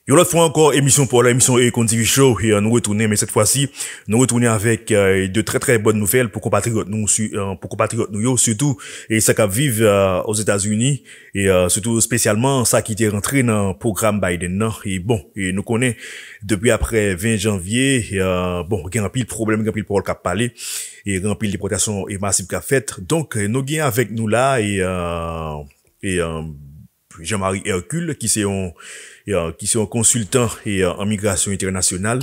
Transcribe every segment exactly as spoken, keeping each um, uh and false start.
Yon lòt fwa ankò, emisyon pa w la, emisyon Eric on T V Show, e, euh, nou retounen, men sèt fwa si, nou retounen avèk, euh, de trè, trè bòn nouvèl pou konpatriyòt nou, si, euh, pou konpatriyòt nou yo, sitou, e sa k ap viv, euh, Ozetazini, e, euh, sitou espesyalman sa ki te rantre nan pwogram Biden nan. E bon, e nou konnen, depi aprè ven janvye, e, euh, bon, gen anpil pwoblèm, gen anpil pawòl k ap pale, e gen anpil depòtasyon e masiv k ap fèt. Donk, e nou gen avèk nou la, e, euh, e, euh, Jean-Marie Hercule, ki se yon, e, euh, ki se yon konsiltan e, euh, an migrasyon entènasyonal,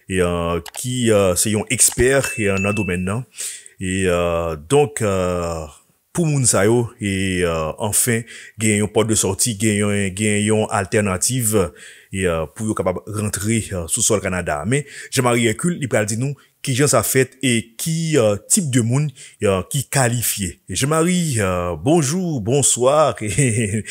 e, euh, ki, euh, se yon ekspè e, euh, nan domèn nan. E, euh, donk, euh, pou moun sa yo, e, euh, anfen, gen yon pòt de sòti, gen yon, gen yon altènativ, e, euh, pou yo kapab rantre, euh, sou sòl Kanada. Men, Jean-Marie Hercule, li pral di nou kijan sa fèt e ki, euh, tip de moun, euh, ki kalifye. Jean-Marie, euh, bonjou, bonswa. E,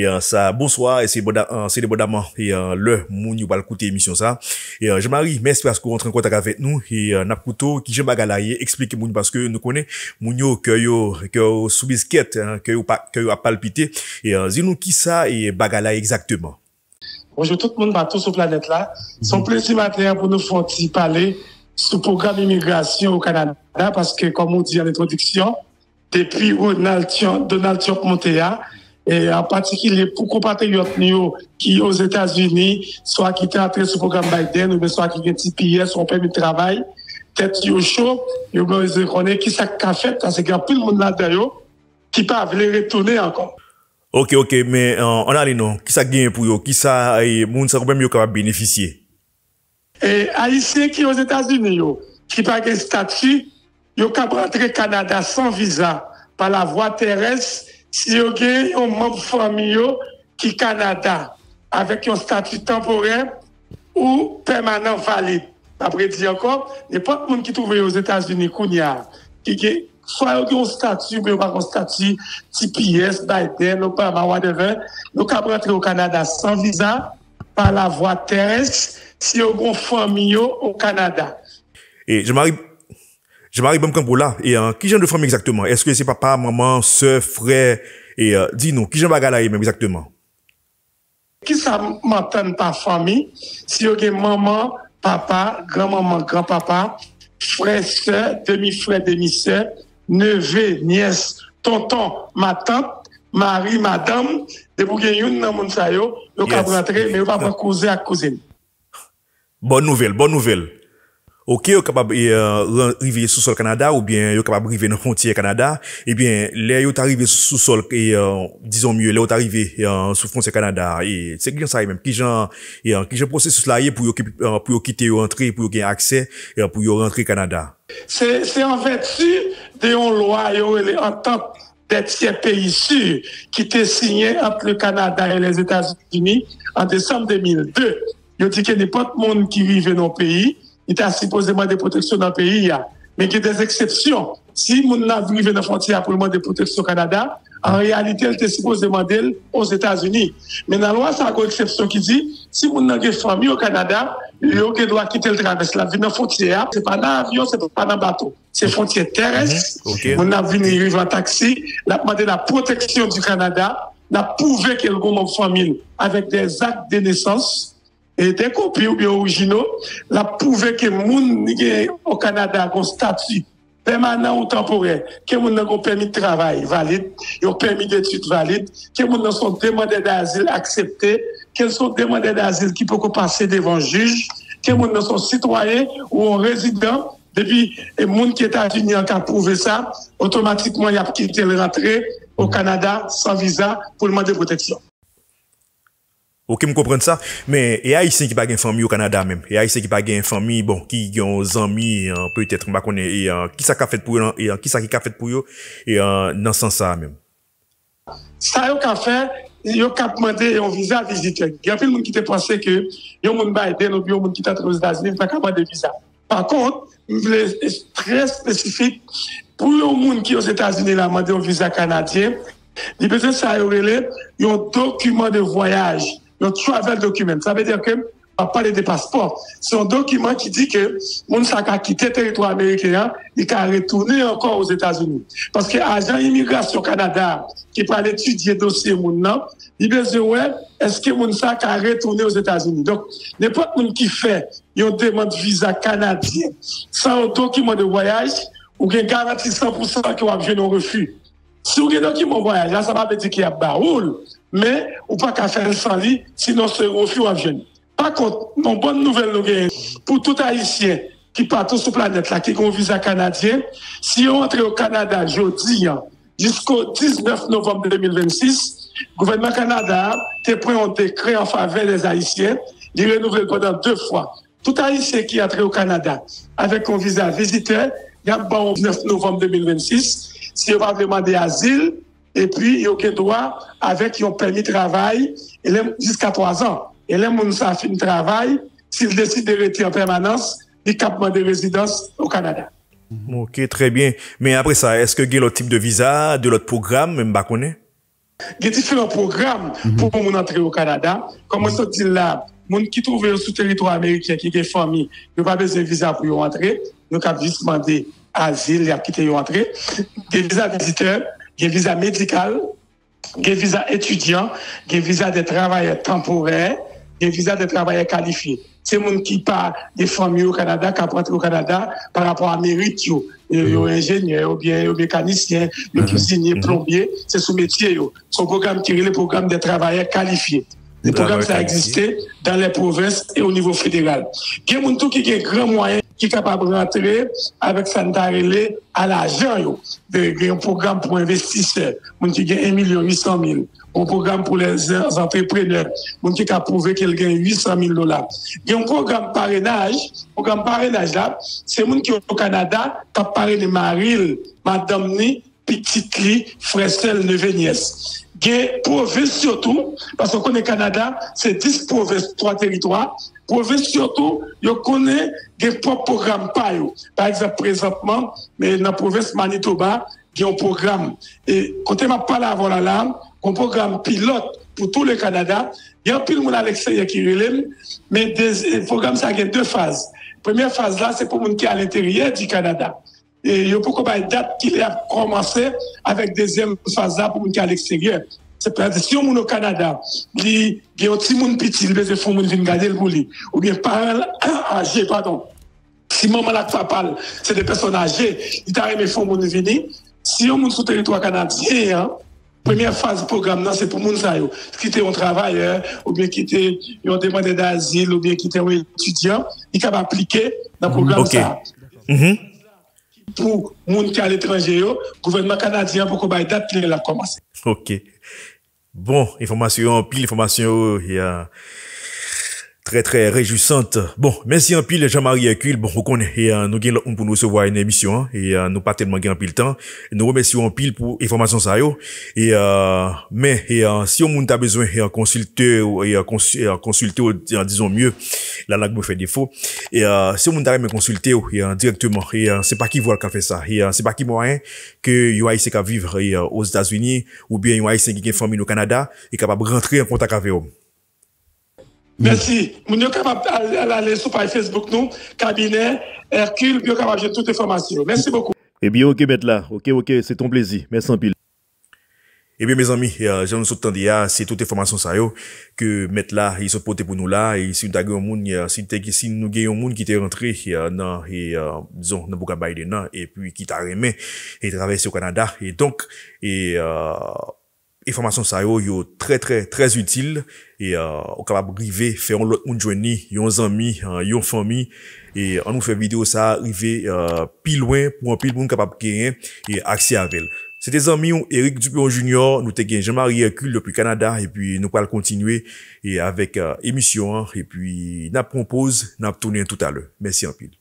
euh, sa, bonswa, e se bonda-, euh, se depandaman, e, euh, lè moun yo pral koute emisyon sa. E, euh, Jean-Marie, mèsi paske w rantre an kontak avèk nou. E, euh, n ap koute w, kijan bagay la ye, eksplike moun, paske nou konnen moun yo, kè yo, kè yo sou biskèt, hein, kè yo pa, kè yo ap palpite. E, euh, di nou kisa e bagay la egzakteman. Bonjou tout moun patou sou planèt la. Se yon plezi maten an pou nou fè yon ti pale sou pwogram imigrasyon o Kanada, paske, kòm ou di an entwodiksyon, depi Ronald Trump, Donald Trump monte a, e an patikilye pou konpatriyòt nou yo ki Ozetazini, swa ki te antre sou pwogram Biden, oubyen swa ki gen T P S, yon pèmi travay, tèt yo cho, yo bezwen konnen kisa k ka fèt, paske gen anpil moun ladan yo ki pa vle retounen ankò. Ok, ok, men, euh, ann ale non. Kisa k genyen pou yo? Kisa, e, moun sa yo menm yo kapab benefisye? E, Ayisyen ki Ozetazini yo, ki pa gen estati, yo kab rantre Kanada san viza pa lavwa tèrès si yo gen yon manm fanmi yo ki Kanada avèk yon estati tanporè ou pèmanan valid. N ap redi ankò, nenpòt moun ki twouve yo Ozetazini kounye a, ki gen, swa yo gen yon estati oubyen yo pa gen yon estati, T P S, Biden, Obama, whatever, yo kab rantre o Kanada san viza pa lavwa tèrès si yo gen yon fanmi yo o Kanada. E Jean-Marie, Jean-Marie, ban m kanpe w la. E, euh, ki jan de fanmi egzakteman? Èske se papa, manman, sè, frè? E, euh, di nou, ki jan bagay la ye menm egzakteman? Kisa m antann pa fanmi? Si yo gen manman, papa, granmanman, granpapa, frè, sè, demi frè, demi sè, neve, nyès, tonton, matant, mari, madanm, depi w gen youn nan moun sa yo, yo kab rantre, men yo pa pran kouzen ak kouzin. Bòn nouvèl, bòn nouvèl. Ok, yo kapab, e, euh, ran-, rive sou sòl Kanada, oubyen yo kapab rive nan fwontyè Kanada. Ebyen, lè yo ta rive sou, sou sòl, e, euh, dizon mye, lè yo ta rive, e, euh, sou fwontyè Kanada, e se kijan sa ye menm? Kijan, e, euh, kijan pwosesis la ye pou yo ki, euh, pou yo kite yo antre, pou yo gen aksè, e, euh, pou yo rantre Kanada? Se, se an vèti de yon lwa yo rele Entente des tiers pays sûrs ki te siyen ant le Canada et les États-Unis an desanm de mil de. Yo di ke nenpòt moun ki rive nan yon peyi, li ta sipoze mande pwoteksyon nan peyi a. Men gen de eksepsyon. Si moun nan rive nan fwontyè a pou l mande pwoteksyon Kanada, an reyalite, l te sipoze mande l Ozetazini. Men nan lwa sa a, gen eksepsyon ki di, si moun nan gen fanmi o Kanada, yo gen dwa kite l travèse. L ap vin nan fwontyè a, se pa nan avyon, se pa nan bato. Se fwontyè tèrès. Mhm, ok. Moun nan ap vini rive an taksi, l ap mande la protection du Canada, l ap pwouve ke l gen manm fanmi l avèk des actes de naissance, e de kopi oubyen orijino, l ap pwouve ke moun li gen o Kanada gen stati pèmanan ou tanporè, ke moun nan gen pèmi travay valid, yon pèmi detid valid, ke moun nan se yon demandè dazil aksepte, ke l se yon demandè dazil ki poko pase devan jij, ke moun nan se yon sitwayen ou yon rezidan, depi, e, moun ki Etazini an ka pwouve sa, otomatikman y ap kite l rantre o Kanada san viza pou l mande pwoteksyon. Ok, m konprann sa. Men, e Ayisyen ki pa gen fanmi o Kanada menm? E Ayisyen ki pa gen fanmi, bon, ki gen yon zanmi, e, petèt, m pa konnen, e, e, kisa k ap fèt pou yo, e, e, kisa ki ka fèt pou yo, e, e, nan sans sa a menm? Sa yo ka fè, yo ka mande yon viza vizitè. Gen anpil moun ki te panse ke yon moun Biden oubyen yon moun ki t antre Ozetazini, li pa ka mande viza. Pa kont, m vle trè espesifik, pou yon moun ki Ozetazini la mande yon viza kanadyen, li bezwen sa yo rele yon dokiman de vwayaj, yon travel document. Sa vle di ke m ap pale de paspò. Se yon dokiman ki di ke moun sa ka kite teritwa ameriken an, li ka retounen ankò Ozetazini. Paske ajan imigrasyon Kanada ki pral etidye dosye moun nan, li bezwen wè èske moun sa ka retounen Ozetazini. Donk, nenpòt moun ki fè yon demann viza kanadyen san yon dokiman de vwayaj, ou gen garanti san pou san ke w ap jwenn yon refi. Si w gen dokiman vwayaj la, sa pa vle di ke y ap ba ou l, men ou pa ka fè l san li, sinon se refi w ap jwenn. Pa kont, yon bòn nouvèl nou genyen pou tout Ayisyen ki patou sou planèt la, ki gen yon viza kanadyen, si yo antre o Kanada jodi a, jisko diznèf novanm de mil vennsis, gouvènman Kanada a te pran yon dekrè an favè dè Ayisyen, li renouvle l pandan de fwa. Tout Ayisyen ki antre o Kanada avèk yon viza vizitè, y ap ba w diznèf novanm de mil vennsis, si yo pa vle mande azil, epi yo gen dwa avèk yon pèmi travay, e lè, jiska twazan. E lè moun sa fin travay, si l deside rete an pèmanans, li kab mande rezidans o Kanada. Ok, trè byen. Men apre sa, èske gen lòt tip de viza, de lòt pwogram, men m pa konnen? Gen diferan pwogram pou moun antre o Kanada. Kòm mwen sot di l la, moun ki twouve yo sou teritwa ameriken ki gen fanmi, yo pa bezwen viza pou yo antre. Yo kab jis mande azil, y ap kite yo antre. Gen viza vizitè, gen viza medikal, gen viza etidyan, gen viza de travayè tanporè, gen viza de travayè kalifye. Se moun ki pa gen fanmi o Kanada, k ap antre o Kanada pa rapò a merit yo. Yo, yo enjenyè, oubyen yo mekanisyen, yo kizinye, plonbye, se sou metye yo. Se yon pwogram ki rele pwogram de travayè kalifye. Pwogram sa egziste dans les provinces et au niveau fédéral. Gen moun tou ki gen gran mwayen ki kapab rantre avèk sa n ta rele a lajan yo. Gen yon pwogram pou envestisè, moun ki gen en milyon uit san mil. Yon pwogram pou lè zantreprenè, moun ki ka pwouve ke l gen uit san mil dola. Gen yon pwogram parenaj. Pwogram parenaj la, se moun ki o Kanada k ap parene mari l, madanm ni, pitit li, frè, sè l, neve, nyès. Gen pwovens yo tou, paske w konnen Kanada se dis pwovens, twa teritwa. Pwovens yo tou, yo konnen gen pwòp pwogram pa yo. Pa egzanp, prezantman, nan pwovens Manitoba, gen yon pwogram. E kote m ap pale avè w la la, gen yon pwogram pilòt pou tou le Kanada. Gen anpil moun aleksteryè ki rele m, men pwogram sa gen de faz. Premyè faz la, se pou moun ki alenteryè di Kanada. E yo poko bay dat kilè y ap kòmanse avèk dezyèm faz la pou moun ki aleksteryè. Sètadi, si yon moun o Kanada, li gen yon timoun piti, li bezwen fè yon moun vin gade l pou li, oubyen paran l aje, padon. Si manman l ak papa l se de pèsòn aje, li ta renmen fè yon moun vini. Si yon moun sou teritwa kanadyen an, premyè faz pwogram nan se pou moun sa yo, ki te yon travayè, oubyen ki te yon demandè dazil, oubyen ki te yon etidyan, li kab aplike nan pwogram sa a. Pou moun ki aletranje yo, gouvènman kanadyen an poko bay dat lè l ap kòmanse. Ok. Bon, enfòmasyon yo anpil, enfòmasyon yo trè trè rejwisant. Bon, mèsi anpil Jean Marie Hercule. Bon, ou konnen, e, nou gen lòt moun pou nou resevwa nan emisyon an, e, nou pa tèlman gen anpil tan. Nou remèsye w anpil pou enfòmasyon sa yo. E, men, e, si yon moun ta bezwen, e, konsilte w, e, konsilte w, dizon mye, lalang mwen fè defo. E, si yon moun ta renmen konsilte w, e, dirèkteman, e, se pa ki vwa l ka fè sa, e, se pa ki mwayen ke yon Ayisyen k ap viv, e, Ozetazini, oubyen yon Ayisyen ki gen fanmi l o Kanada, e kapab rantre an kontak avè w. Mèsi. Moun yo kapab al, al ale sou paj Facebook nou, Kabinè Hercule, pou yo kapab jwenn tout enfòmasyon yo. Mèsi bokou. Ebyen, oke, mèt la. Oke, oke, se t on plezi. Mèsi anpil. Ebyen, mezanmi, e, jan nou sot tande a, se tout enfòmasyon sa yo ke mèt la, li sot pote pou nou la. E si nou ta gen yon moun, e, si te, si nou gen yon moun ki te rantre, e, nan, e, dizon, nan pwogram Biden nan, epi ki ta renmen, e, travèse o Kanada. E donk, e, enfòmasyon sa yo, yo trè, trè, trè itil. E, e, ou kapab rive fè yon lòt moun jwenn li, yon zanmi, e, yon fanmi. E ann nou fè videyo sa a rive, e, pi lwen pou anpil moun kapab genyen, e, aksè avè l. Se te zanmi w, Eric Dupéron Junior, nou te gen Jean Marie Hercule depi Kanada, epi nou pral kontinye, e, avèk, e, emisyon an, epi n ap pran poz, n ap tounen toutalè. Mèsi anpil.